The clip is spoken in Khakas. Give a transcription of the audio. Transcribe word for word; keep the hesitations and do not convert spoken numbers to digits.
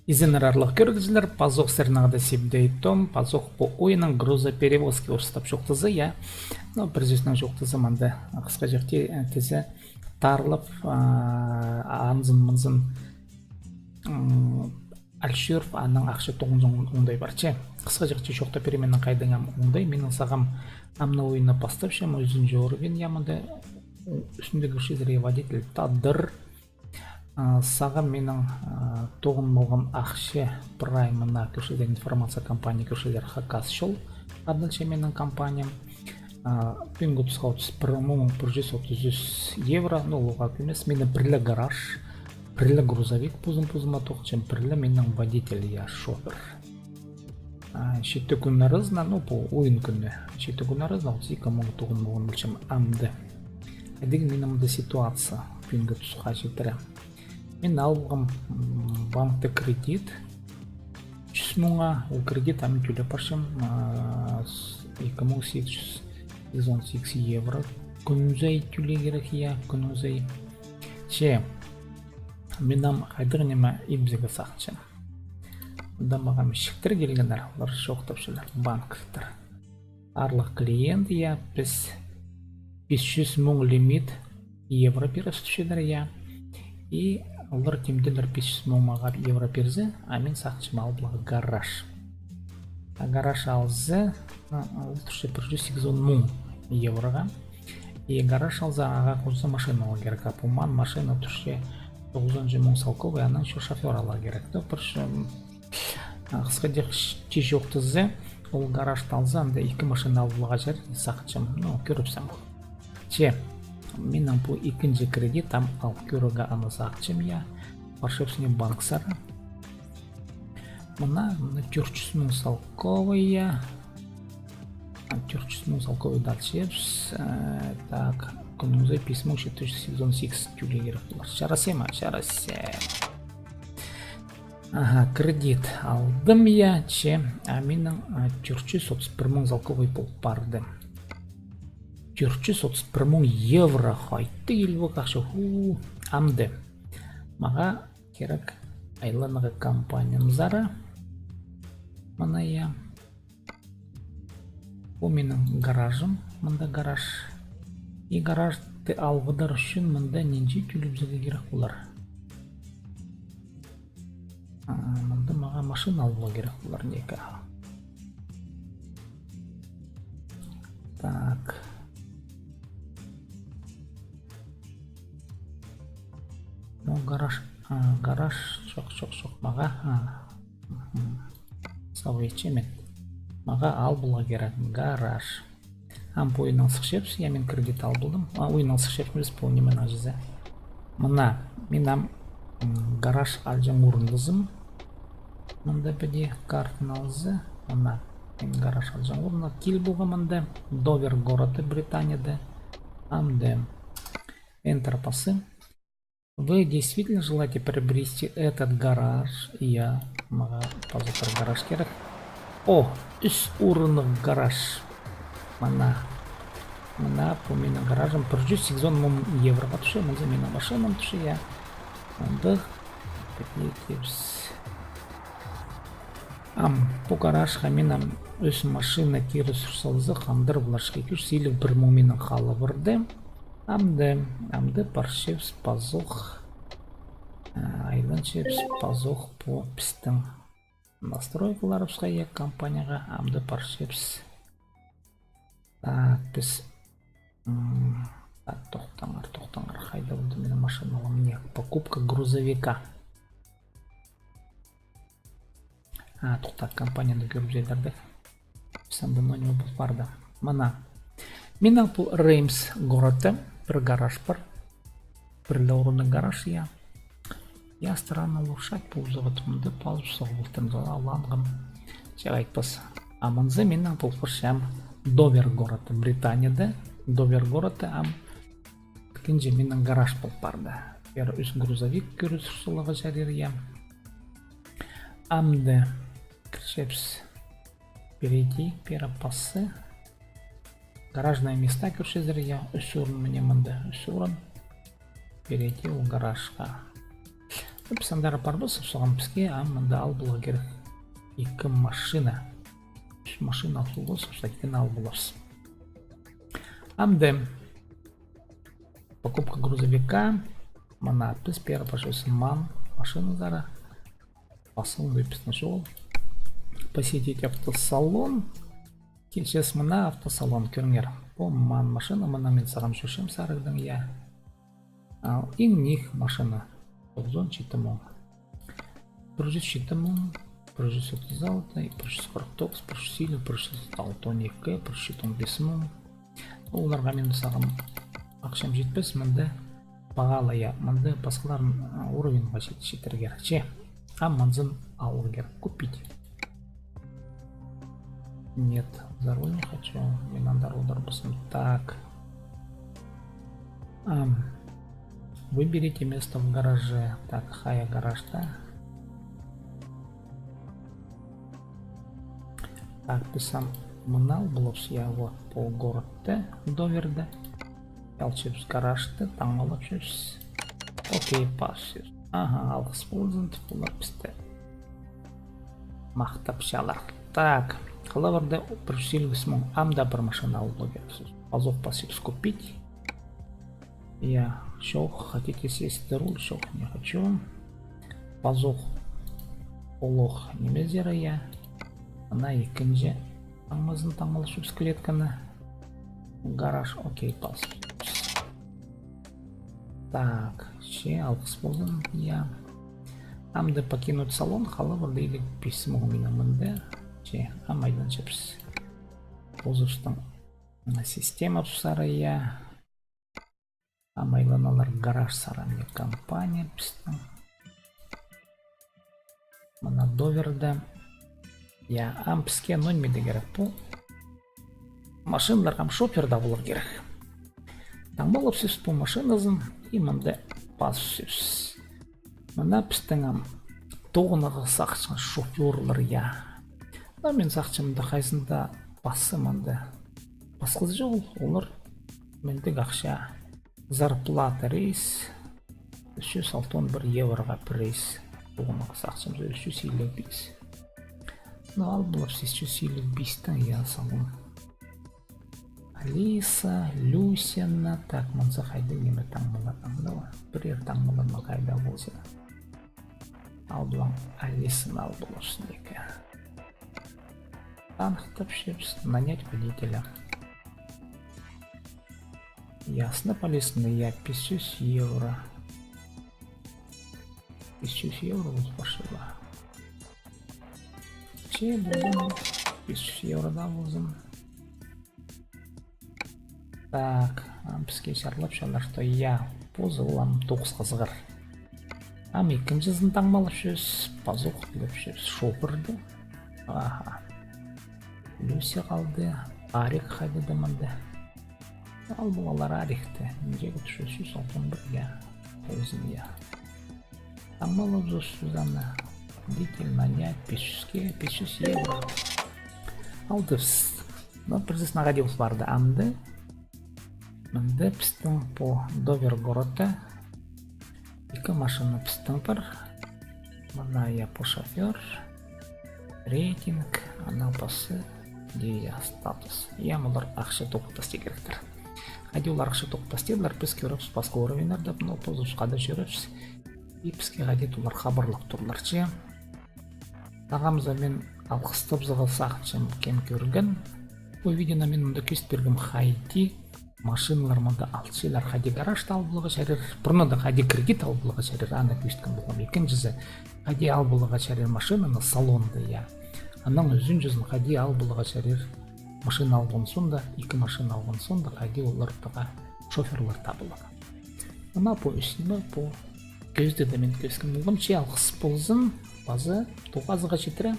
Изеннер, аарлығ кӧрігҷілер, пазох сірернең хада Сибдей Том, пазох пу ойынның грузоперевозки орыстап чоохтаза, я. Ну, пір сӧснең чоохтаза, мында хысхаҷахти, э, тізе таарлап, а, анзын-мынзын, м, алчырып, анаң ахча тоғынҷаң оңдай пар, че. Хысхаҷахти чоохтап пирем, минің хайдағ ам оңдай, минің сағам ам на ойынны пастапчам, ӱзінҷі уровень, я, мында ӱстӱнде кӧрчезер, я, водитель тадар. А, сағам минің, а, тоғын полған ахча прай, мына кӧрчезер, информация, компания кӧрчезер, Хакас чол адалча минің компаниям. А, пӱӱнгі тусха отыс пір муң пір чӱс отыс ӱс евро, ну, олох нимес, минің пір ле гараж, пір ле грузовик позым-позыма тоғынчам, пір ле минің водитель, я, шофёр. А, читі кӱн аразына, ну, пу ойын кӱні, читі кӱн аразына отыс ікі муң тоғын полған полчам амды. Хайдағ минің мында ситуация, пӱӱнгі тусха читіре. Мин алғам, м, банкта кредит. Чӱс муңа, ол кредит ам тӧлеп парчам, а, с-, ікі муң сигіс чӱс сигізон сигіс евро. Кӱнзей тӧлирге кирек, я, кӱнзей. Че, мин ам хайдағ ниме ибзерге сағынчам. Мында мағаа чииттер килгеннер, олар чоохтапчалар, банктар. Аарлығ клиент, я, піс пис чӱс муң лимит евро пирербіс тіпчелер, я. И олар тимделер пис чӱс муң мағаа евро пирзе, а мин сағынчам ал поларға гараж. А гараж алза, а, ол турча пір чӱс сигізон муң евроға. И гараж алза, ағаа хоза машина аларға кирек. А пу мағаа машина турча тоғызонҷа муң салковай, анаң чох шофёр аларға кирек. Ну, пір чӱс, м, а, хысхаҷахти чоохтаза, ол гаражты алза, анда ікі машина ал поларға чарир, сағынчам, ну, кӧрібізем. Че, минің пу ікінҷі кредит, ам ал кӧрерге аны сағынчам, я, парчабыс ниме банк сари. Мына, мына тӧрт чӱс муң салковай, я. А, тӧрт чӱс муң салковай даа алчабыс. Э, так, кӱннің сай пис муң читі чӱс сигізон сигіс тӧлирге кирек полар. Чараса ма, чараса. Аха, кредит алдым, я, че, а минің, а, тӧрт чӱс отыс пір муң салковай пол парды. Тӧрт чӱс отыс пір муң евро, хайдағ илбек ахча, ху, амды. Мағаа кирек айланарға компаниям сари. Мына, я. Пу минің гаражым, мында гараж. И гаражты алғыдар ӱчӱн мында нинҷе тӧлебізерге кирек полар? А, мында мағаа машина ал поларға кирек полар, ниме. Так. Ну, гараж, а, гараж, чох, чох, чох, мағаа, а. Мгм. Сау итчем мин. Мағаа ал поларға кирек, гараж. Ам пу ойыннаң сыхчабыс, я, мин кредит ал полдым. А, ойыннаң сыхчабыс, пу нименең чізе. Мына, мин ам, м, гараж алҷаң орынназым. Мында піди картаны алза, мына, мин гараж алҷаң орыннаң кил полғам мында. Довер городта, Британияда. Амды. Enter пасса. Вы действительно желаете приобрести этот гараж? Я, мағаа пазох пір гараж кирек. О, ӱс орыннығ гараж. Мына. Мына, пу минің гаражым пір чӱс сигізон муң евроға тӱсче, мында минің машинам тӱсче, я. Андағ. Піди кирібіс. Ам, пу гаражха мин ам ӱс машина кире сур салза, хандыр поларҷых, ӱс чӱс илиг пір муң минің хал парды. Амды, амды парчабыс пазох. А, айланчабыс пазох пу пістің настройкаларыбысха, я, компанияға, амды парчабыс. Так, піс, м, так, тохтаңар, тохтаңар, хайда полды минің машиналарым, не, покупка грузовика. А, тохта, компанияны кӧрібізерге. Піс анда ниме пол парды. Мына. Минің пу Реймс городта пір гараж пар. Пір ле орыннығ гараж, я. Я, странно улучшать пу завод. Мында пазып соғылтын аланғам. Че айтпас. А мынзы минің пол парчам Довер городта, Британияда. Довер городта ам ікінҷі минің гараж пол парды. Пеер ӱс грузовик кире сур саларға чарир, я. Амды кірчебіс. Перейти, пеер пасса. Гаражные места кӧрчезер, я, ӱс орын, мына мында ӱс орын. Перейти ол гаражха. Піс андар апарбас, сағам піске, ам мында ал поларға кирек ікі машина. Ӱс машина ал полбас, ӱс ікіні ал поларбыс. Амды покупка грузовика. Мына піс пеер парчабыс МАН машиназар. Пазох ла пістің чол. Посетить автосалон. Килчебіс мына автосалон, кӧріңер. Пу МАН машина, мына мин сағам чӧрчем сарығдаң, я. Ал иң ниик машина. Тоғызон читі муң. Пір чӱс читі муң, пір чӱс отыс алты, пір чӱс хырых тоғыс, пір чӱс илиг, пір чӱс алты он ікі, пір чӱс читі он пис муң. Оларға мин сағам ахчам читпес, мында паала, я, мында пасхаларын, а, уровеньға чит-, читірерге кирек. Че, ам мынзын аларға кирек, купить. Нет, за руль не хочу. Мин андар одырбаспын. Так. Ам. Выберите место в гараже. Так, хайа гаражта. Так, піс ам мыны ал поларбыс, я, вот, пу городта, Доверде. Алчабыс гаражты, таңмалапчабыс. Окей, пас. Аха, алғыс ползын, тіп, олар пісті махтапчалар. Так, хылабырда пір чӱс илиг ӱс муң, ам даа пір машина аларға кирек. Пазох пасчабыс купить. Я, чох, хотите сесть за руль? Чох, не хочу. Пазох олох нимезер, я. Ана ікінҷі таңмазын таңмалапчабыс клетканы. Гараж, окей, пас. Так, че, алғыс ползын, я. Амды покинуть салон, хылабырда илиг пис муң минің мында. Че, ам айланчабыс позыбыстың, м, системабыс сари, я. Ам айланалар гараж сари, мына компания пістің. Мына Доверде. Я, ам піске ноо ниме дее кирек, пу машиналарға ам шофер даа поларға кирек. Таңмалапчабыс пу машиназын и мында пасчабыс. Мына пістің ам тоғынарға сағынчатхан шоферлар, я. Но мин сағынчам, мында хайзында пасчам, мында пасхазы чоғыл, олар мындағ ахча. Зарплата рейс ӱс чӱс алтон пір евроға пір рейс. Тоғынарға сағынчам, ӱс чӱс илиг пис. Но ал полар ӱс чӱс илиг пистең, я, салон. Алиса, Люсяны, так, мынзы хайдағ ниме таңмалар, андағ ла. Пірер таңмалар ма хайдағ полза. Ал полам, Алисаны ал поларбыс неке. Таныхтапчабыс, нанять водителя. Ясно, полезно, я, пис чӱс евро. Пис чӱс евро ползын, пошла. Че, ползын, пис чӱс евро даа ползын. Так, ам піске чарлапчалар, что я, позы ол ам тоғысха сығар. Ам ікінҷізін таңмалапчабыс, пазох тілепчебіс шоферді. Аха. Люся халды, Арик хайдағ-да мында. Ал полар Арикті, мин чӧгіт ӱс чӱс алтон пір, я, позын, я. Таңмалабызар Сюзанна. Водитель нанять, пис чӱске, пис чӱс евро. Алдыбыс. Но пірдеезін ағаа даа парды амды. Мында пістің пу Довер городта ікі машина пістің пар. Мына, я, пу шофёр. Рейтинг, ана пассы, дее, я, статус. Я, мулар ахча тоғынарға киректер. Хайди олар ахча тоғынарға, піс кӧрербіс пасха уровеньлерде, но позыбыс хайда чӧрербіс. И піске хайди олар хабарлап турлар, че. Тағамза мин алғыстап сағынчам, кем кӧрген. Пу видеоны мин мында кӧзіт пиргем, хайди машиналар мында алчалар, хайди гаражта ал поларға чарир, пурнада хайди кредит ал поларға чарир, аны кӧзіткен полғам. Ікінҷізі, хайди ал поларға чарир машинаны салонда, я. Анаң ӱзінҷізін, хайди ал поларға чарир машина алған соонда, ікі машина алған соонда, хайди олар тағаа шофёрлар табыларға. Ана пу ӱс ниме, пу кӧзідігде мин кӧзіткен полғам, че алғыс ползын, пазы тоғызынға читіре.